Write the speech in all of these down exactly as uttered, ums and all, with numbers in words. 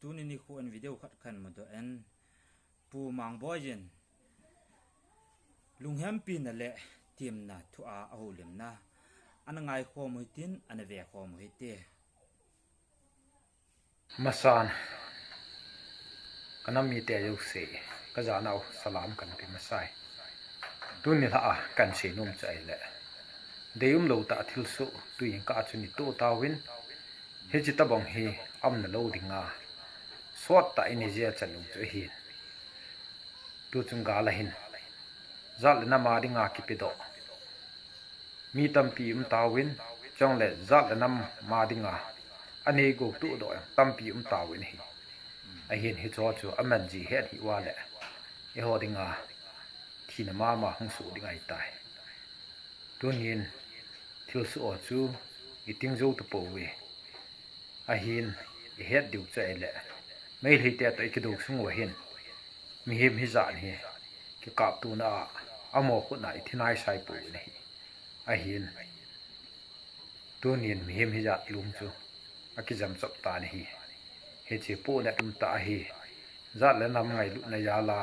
Tuni nikho in video khat kahin mudoh in, Pu Mangboi in lunghempina le temna thua ahoulimna ana ngaikhom u hitin, ana vekhom u hite. Masan, kanam mite jouse, kajanau salam kahin pe masai. Tuni lha a kahin seinom chu ahile, deium lou tah thilsoh tuin kah a chun itoh tauvin, hiche tobang hi aumna lou dinga, sot tah in ijeh a chan u chu ahin. Tuchung gal a hin, jat le nam a dinga kipedoh mi tampi um tauvin, chule jat le nam a dinga anei go tohdoh tampi um tauvin ahi. Ahin hicheho chu aman ji het hih uva le, eiho dinga thina mama hung soh ding ahitai. Tunin thilsoh chu iting jou tapouve. Ahin ihet diu chu ahile, Meiteite toh ikidou sung uva hin, mihem hijat hi kikaptona a, amaho khut a ithi naisai pouvin ahi. Ahin tunin mihem hijat lung chu akijamchop tan ahi. Hiche pohnat umtah ahi. Jat le nam ngailutna jal a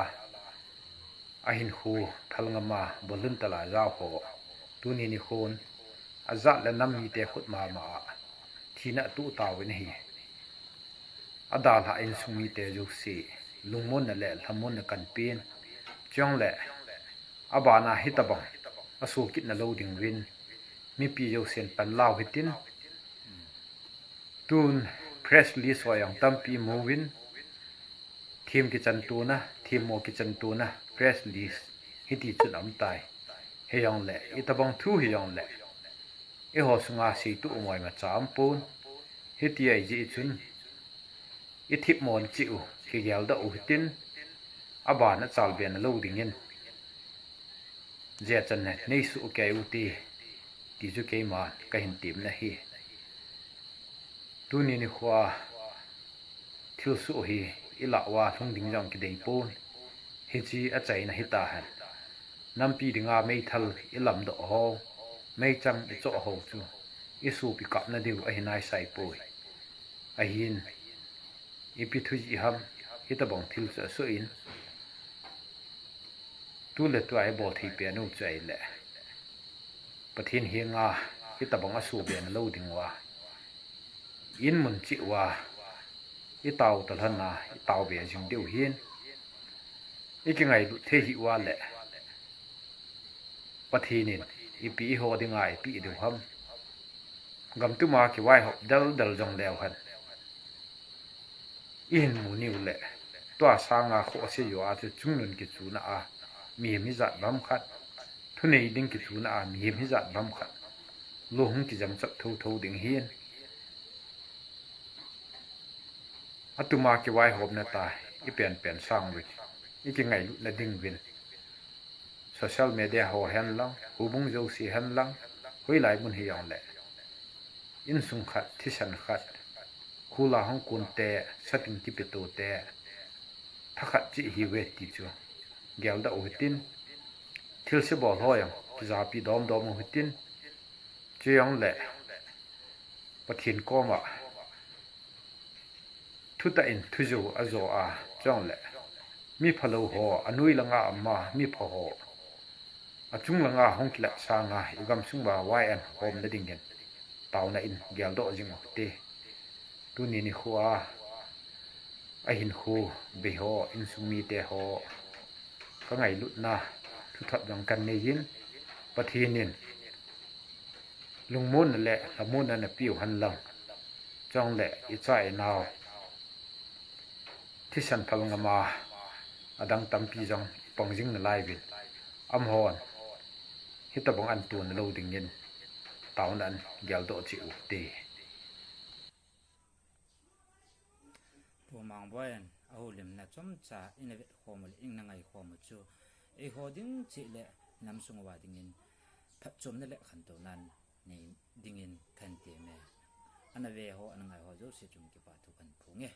ahinkho phalngam a, volunteer a jaoho, tuni nikhon ajat le nam mite khut mama a thina atoh tauvin ahi. Adalhah insung mite jouse lungmonna le lhamonna kahin pen, chule abana hitobang asoh kitna lou dinguvin mipi jousen panlau hitin. Tun press release ho jong tampi muvin, them kichantona, themmo kichantona press release hiti chun aumtai. Hijongle itobang thu hijongle, eiho sunga seitoh umoi imacha aumpon. Hiti ahijeh chun ithemmo cheh u kigeldoh u hitin, abana chalbe na lou dingin jachan neisoh kei ute, ti chu keiman kahin temna ahi. Tuni nikhoa thilsoh hi ilah uva lhung ding jong kideipon. Hiche achaina hitahen. Nampi dinga meithal ilamdoh ho, meichang ichoh ho chu isopi kapna diu ahi naisai poi. Ahin ipi thu jeh ham hitobang thil chu asoh in, tuletua ibol thei penu chu ahile, Pathen henga hitobang asohbe na lou dinguva, inmun cheh uva itao talhon a itaove jing diu ahin, ikingailut thei hih uva le, Pathen in ipi eiho dinga eipeh diu ham. Gamtuma kivaihop deldel jongleu hen, ihin mu niu le, tua sanga khohse joa chu chungnun kichuna a mihem hijat bang khat, thunei ding kichuna a mihem hijat bang khat, lou hung kijamchop thouthou ding ahin. Atuma kivaihopna tah ipenpen sanguvin, ikingailutna dinguvin, social media ho henlang, houbung jouse henlang, hoilai mun hijongle, insung khat, thisan khat, khula hung konte, satin kipetote, thakhat cheh ihiuve ti chu geldoh u hitin, thilse bol ho jong kijapi domdom u hitin, chujongle Pathen koma thutah in thujou ajo a, chujongle miphalou ho, anoi langa ama mipha ho, achung langa hung kilah sanga igamsung uva vai an homna dingin taona in geldoh jing u hite. Tuni nikhoa ahinkho bei ho, insung mite ho kangailutna thuthot jong kanei in, Pathen in lungmonna le lhamonna napeu henlang, chujongle icha inao thisan phalngam a adang tampi jong ipang jing nalaiyuvin, amahon hitobang an tona lou dingin taona in geldoh cheh u hite. Pu Mangboi in ahoulimna chomcha ina vetkhom u le ina ngaikhom u chu eiho ding cheh le namsung uva dingin phatchomna le khantouna nei dingin kahin temme. Ana ve ho, ana ngai ho jouse chunga kipathu kahin phonge.